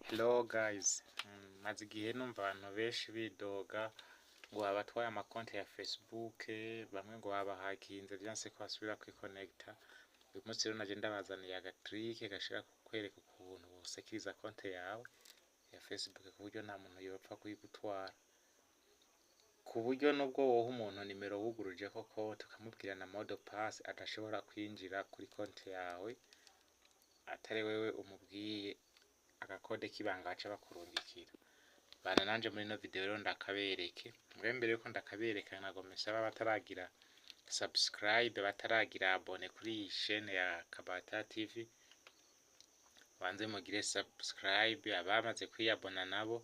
Hello guys, maze igihe numva abantu benshi bidoga ngo babatwaye amakonti ya Facebook, bamwe ngo babahakinze vyanse ko basubira kwikonekita. Uyu munsi rero naje ndabazaniye agatrike gashobora kukwereka ukuntu wosekiriza konti yawe ya Facebook ku buryo nta muntu yopfa kuyigutwara, ku buryo nubwo woha umuntu nimero wugurujeko konti ukamubwira na mot de passe adashobora kwinjira kuri konti yawe atari wewe umubwiye agakode k'ibanga baca bakurungikira. Bana nanje muri ino video rero ndakabereke. Mbere mbere yuko ndakabereka nagomba nsaba abataragira subscribe, bataragira abone kuri iyi chaîne ya Kabata TV, banze mugire subscribe, abamaze kwiyabona nabo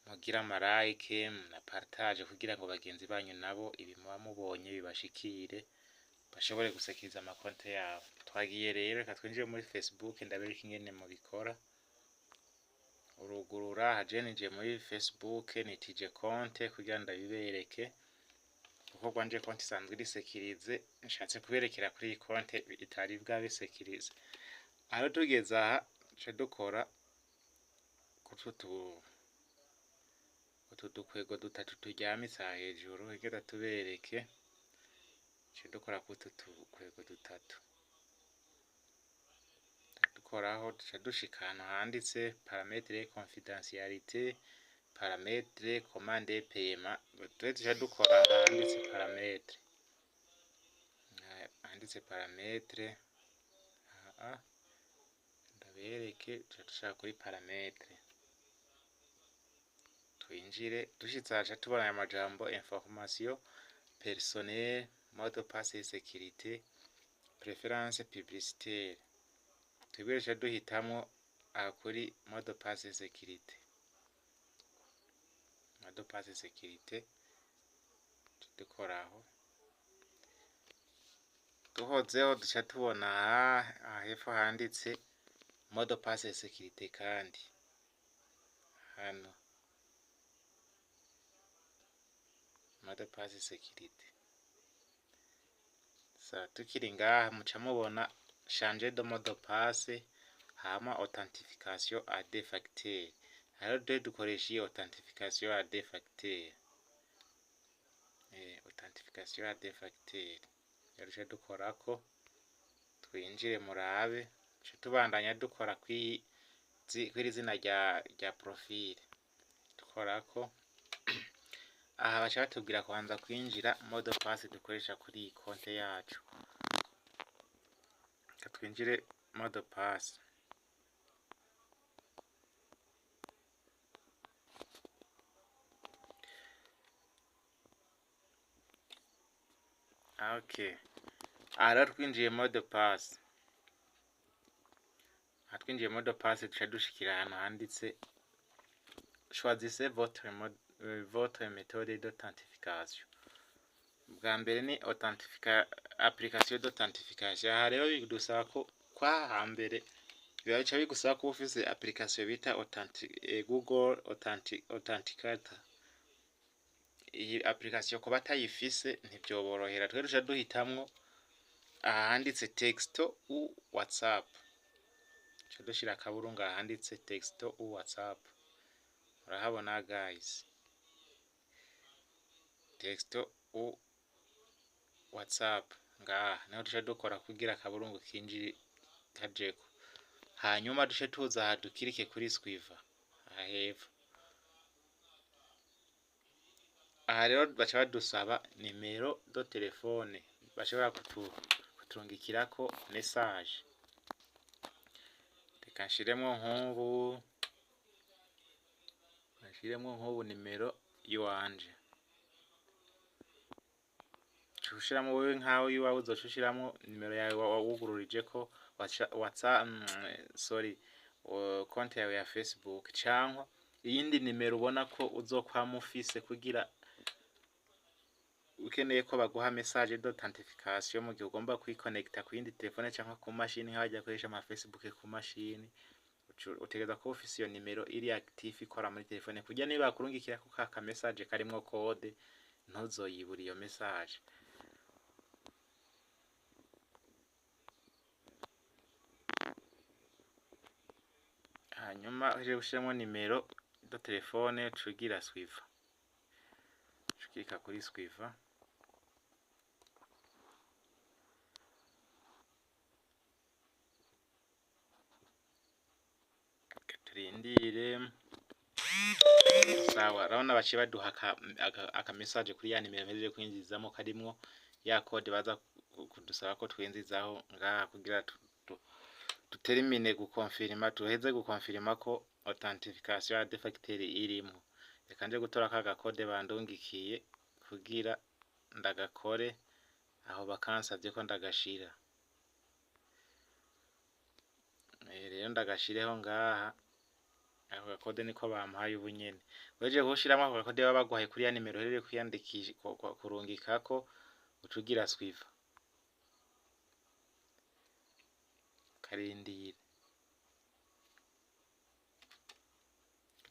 mugire ama like na partage kugira ngo bagenzi banyu nabo ibi muba mubonye bibashikire bashobore gusekiriza amakonte yabo. Twagiye rero, reka twinjire muri Facebook ndabereka ingene mubikora. Urugurura haje ninjiye muri Facebook nitije konte kugira ndabibereke, kuko gwanje konte isanzwe irisekirize, nshatse kuberekera kuri iyi konte itari bwabisekirize. Aho tugeze aha duca dukora kutu dukwego dutatu turyamitse aha hejuru kugira tubereke, duca dukora kutu dukwego dutatu, dukoraho duca dushika ahantu handitse paramètre confidentialité, paramètre commande paiement, twe duca dukora handitse paramètre, handitse paramètre, aha ndabereke, duca dushaka kuri paramètre, twinjire. Dushitse aha duca tubona aya majambo information personnelle, mot de passe et sécurité, préférence publicitaire. Twebwe duca duhitamwo aha kuri mot de passe et sécurité, mot de passe et sécurité dukoraho, duhozeho duca tubona aha hepfo handitse mot de passe et sécurité, kandi hano mot de passe et sécurité. Sa tukiri ngaha muca mubona changer de mot de passe hama authentification à deux facteurs. Rero twe dukoresha iyi authentification à deux facteurs, authentification à deux facteurs rero duca dukorako, twinjire murabe, duca tubandanya dukora kw'iri zina rya profile, dukorako. Aha baca batubwira kubanza kwinjira mot de passe dukoresha kuri iyi konte yacu. Reka twinjire mot de passe. Okay. Aha rero twinjiye mot de passe. Aha twinjiye mot de passe duca dushikira ahantu handitse choisissez votre mode, votre méthode d'authentification. Bwa mbere ni application d'authentification. Aha rero bidusaba ko kwa hambere bica bigusaba kuba ufise application bita Google Authenticator. Iyi application kuba atayifise ntivyoborohera. Twe duca duhitamwo aha handitse texto ou WhatsApp, duca dushira akaburungu aha handitse texto ou WhatsApp. Murahabona guys, texto ou WhatsApp ngaha niho duca dukora kugira akaburungu kinjire kajeko. Hanyuma duce tuza aha dukirike kuri suivant aha hepfo. Aha rero baca badusaba nimero do telefone bashobora kuturungikirako message. Reka nshiremwo nk'ubu nimero yiwanje, ushiramwo wewe nkawe iwawe uzoca ushiramwo nimero yawe wawugururijeko WhatsApp, sorry, konti yawe ya Facebook, cankwa iyindi nimero ubona ko uzokwama ufise kugira ukeneye ko baguha message d'authentification mu gihe ugomba kwikonekita ku yindi telefone canke ku mashini, nk'abarya bakoresha ama Facebook ku mashini, utegerezwa kuba ufise iyo nimero iri active ikora muri telefone kugira niba bakurungikirako ka message karimwo code ntuzoyibure iyo message. Hanyuma uhejeje gushiramwo numéro de téléphone, uca ugira suivant, uca ucliqua kuri suivant. Turindire. Sawa, urabona baciye baduha aka message kuri ya nimero mpejeje kwinjizamo, karimwo ya code baza kudusaba ko twinjizaho ngaha kugira dutermine guconfirma, tuheze guconfirma ko authentification ya deux facteurs irimwo. Reka nje gutora ka gakode bandungikiye kugira ndagakore aho bakansavye ko ndagashira. Rero ndagashireho ngaha, ako gakode niko bampaye ubu nyene. Uhejeje gushiramwo ako gakode baba baguhaye kuri ya nimero uhejeje kwiyandikisha kurungikako, uca ugira suivant, ukarindira.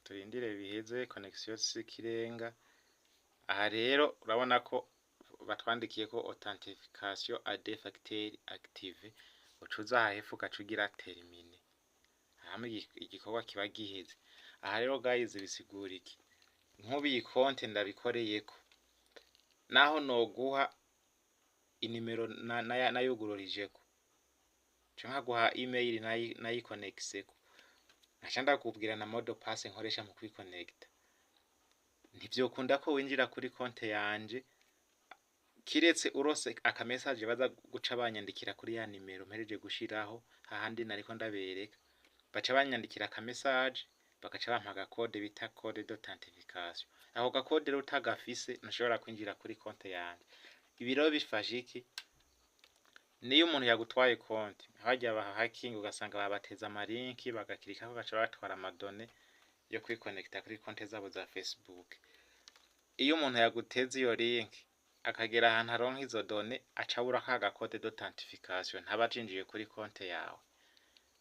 Turindire biheze, connexion sikirenga. Aha rero urabona ko batwandikiye ko authentification à deux facteurs active. Uca uza aha hepfo, ugaca ugira terminer, hama igikorwa kiba giheze. Aha rero guys, bisigura iki? Nk'ubu iyi konte ndabikoreyeko, naho noguha inimero nayugururijeko, nca nkaguha email nayikonexeko, nkaca ndakubwira na mot de passe nkoresha mu kwikonegita, ntivyokunda ko winjira kuri konte yanje, kiretse urose aka message baza guca banyandikira kuri ya nimero mpejeje gushiraho hahandi nariko ndabereka. Baca banyandikira aka message, bagaca bampa agakode bita code d'authentification. Ako gakode rero utagafise ntushobora kwinjira kuri konte yanje. Ibi rero bifasha iki? Niyo umuntu yagutwaye konti, harya baha hacking, ugasanga babateze amalinki, bagacliquako, bagaca batwara ama données yo kwikonekita kuri konte zabo za Facebook. Iyo umuntu yaguteze iyo link, akagera ahantu aronka izo données, aca abura ka gakode d'authentification, ntaba acinjiye kuri konte yawe.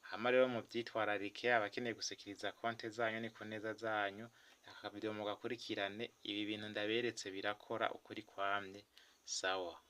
Hama rero muvyitwararike, abakeneye gusekiriza konte zanyu ni ku neza zanyu. Aka video mugakurikirane, ibi bintu ndaberetse birakora ukuri kwamye. Sawa.